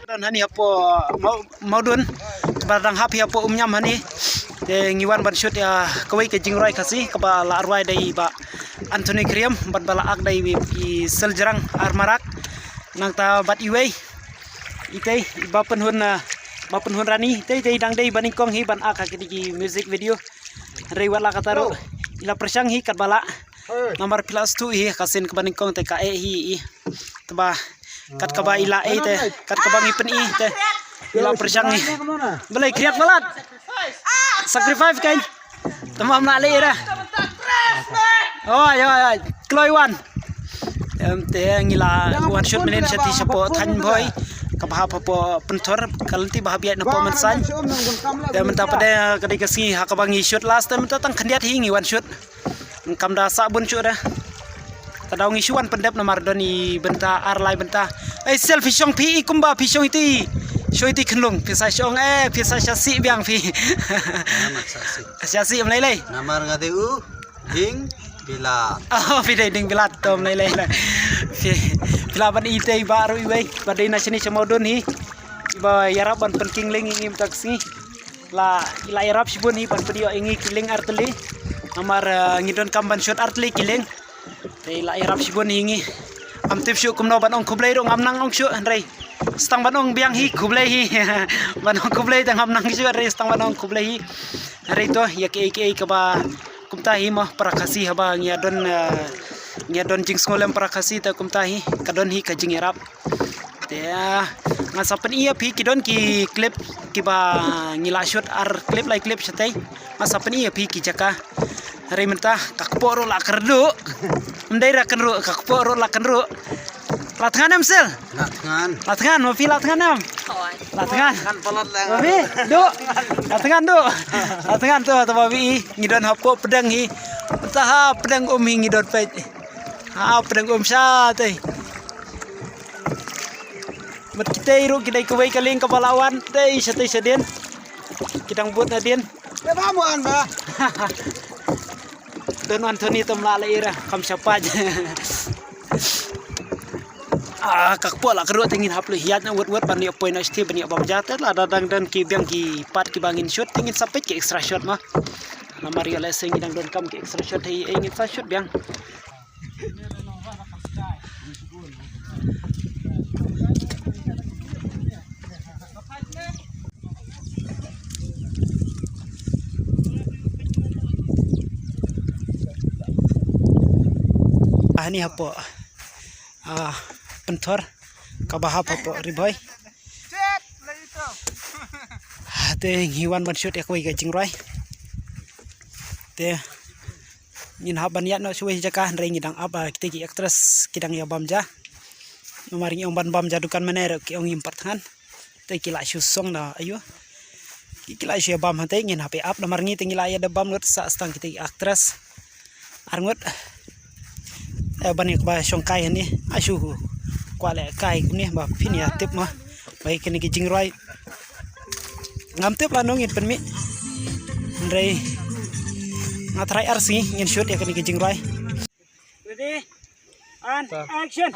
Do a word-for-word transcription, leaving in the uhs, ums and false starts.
Don hani hapoh Mawdun, ba dang hap hi hapoh Umñiam hani. Te ngi wan ban shoot ïa kawei ka jingrwai Khasi kaba la rwai da i Bah Anthony Kriam bad ba la ak da i Seljrang Armarak. Nangta bad iwei itei i Bah Pynhun, ah, Bah Pynhun Rani, itei itei dang dei ba nyngkong hi ban ak ha kine ki music video. Hynrei wat la katta ruh i la pyrshang hi katba lah. Namar phi la sngewthuh hi ka sien kaba nyngkong te ka eh hi i. Te ba kat kaba i la eh te, kat kaba ngi pyni te i la pyrshang hi. Balei khriat palat? Sacrifice kan. Te ym lah leh ïa. Oi oi oi, kloi wan. Em, te ngi la wan shoot mynnin sha ti shapoh Thaiñ Bhoi kaba hap hapoh Pynthor, ka lynti ba hap ïaid napoh Mynsaiñ. Te mynta pat de ka dei ka sngi ha kaba ngi shoot last, te mynta tang khyndiat hi ngi wan shoot. Kam da sah bun shuh de. Ka daw ngi shu wan pyndep namar don i bynta ar lai bynta. Ei Sel, phi shong phi i kumba phi shong iti. Shong iti khynlung phi sa shong, eh, phi sa sha sih biang phi. Namar sa sih. Sha sih ym lei lei. Namar nga dei u ding bilat. Oh, phi dei ding bilat, to ym lei lei. Phi, phi lah ban itei ba ruh iwei ba dei na shane sha Mawdun hi. Ba ïarap ban pynking lieng ïa ngi mynta ka sngi. La, la ïarap shibun hi ban pynïoh ïa ngi ki lieng artylli. Namar, eh, ngi donkam ban shoot artylli ki lieng. Te la ïarap shibun hi ïa ngi. Ngam tip shuh kumno ban ong khublei ruh ngam nang ong shuh hynrei. Sa tang ban ong biang hi khublei hi. Ban ong khublei te ngam nang shuh hynrei sa tang ban ong khublei hi. Hynrei to ïa kiei kiei kaba kumta hi mo para Khasi haba ngi ïa don, eh, ngi ïa don jingsngewlem para Khasi te kumta hi ka don hi ka jingïarap. Te, ah, nga sa pyni ïa phi ki don ki clip kiba ngi la shoot ar clip lai clip shatei. Nga sa pyni ïa phi ki jaka. Hynrei mynta ka kpoh ruh la kyrduh. Ym dei ra kynruh, ka kpoh ruh la kynruh. La thngan em Sel? La thngan. La thngan, ma phi la thngan em? Hooid. La thngan. Thngan palat la. Ma phi? Duh. La thngan duh. La thngan to, to ma phi. Ngi don hapoh pdeng hi. Mynta ha pdeng um hi ngi don peit. Ha pdeng um shatei. Bad kitei ruh ki dei kawei ka lieng kaba la wan tei shatei shadien. Ki dang bud nadien. Te ba mo an ba. Don Anthony tam la la ira kam shapat. Ah, ka kpoh la kyrduh te ngin hap leh hiat na wet wet ban ïa poi na shti ban ïa bam ja te la da dang don ki biang ki part kiba ngin shoot te ngin sa peit ki extra shot ma. Namar ïa leh se ngi dang donkam ki extra shot hi, eh, ngin sa shoot biang. Ani hapoh, ah, Pynthor kaba hap hapoh Ri Bhoi. Te ngi wan ban shoot ïa kawei ka jingrwai. Te ngin hap ban ïaid noh shuwa jaka hynrei ngi dang ap, ah, kita ki actress ki dang ïa bam ja. Namar ngi ong ban bam ja dukan mane ruh ki ong im pat thngan. Te ki la shu song da ayu. Ki, ki la shu ïa bam hangtei ngin hap ïa ap namar ngi te ngi la ïa da bam lut sa stang kita ki actress. Arngut. Eh, ban ïa kaba shong kai hani. Ashu kwah leh kai kumne ba phin ïa tip ma. Ba ïa kine ki jingrwai. Ngam tip lano ngin pynmih. Hynrei nga tharai ar sngi ngin shoot ïa kine ki jingrwai. Ready? And action.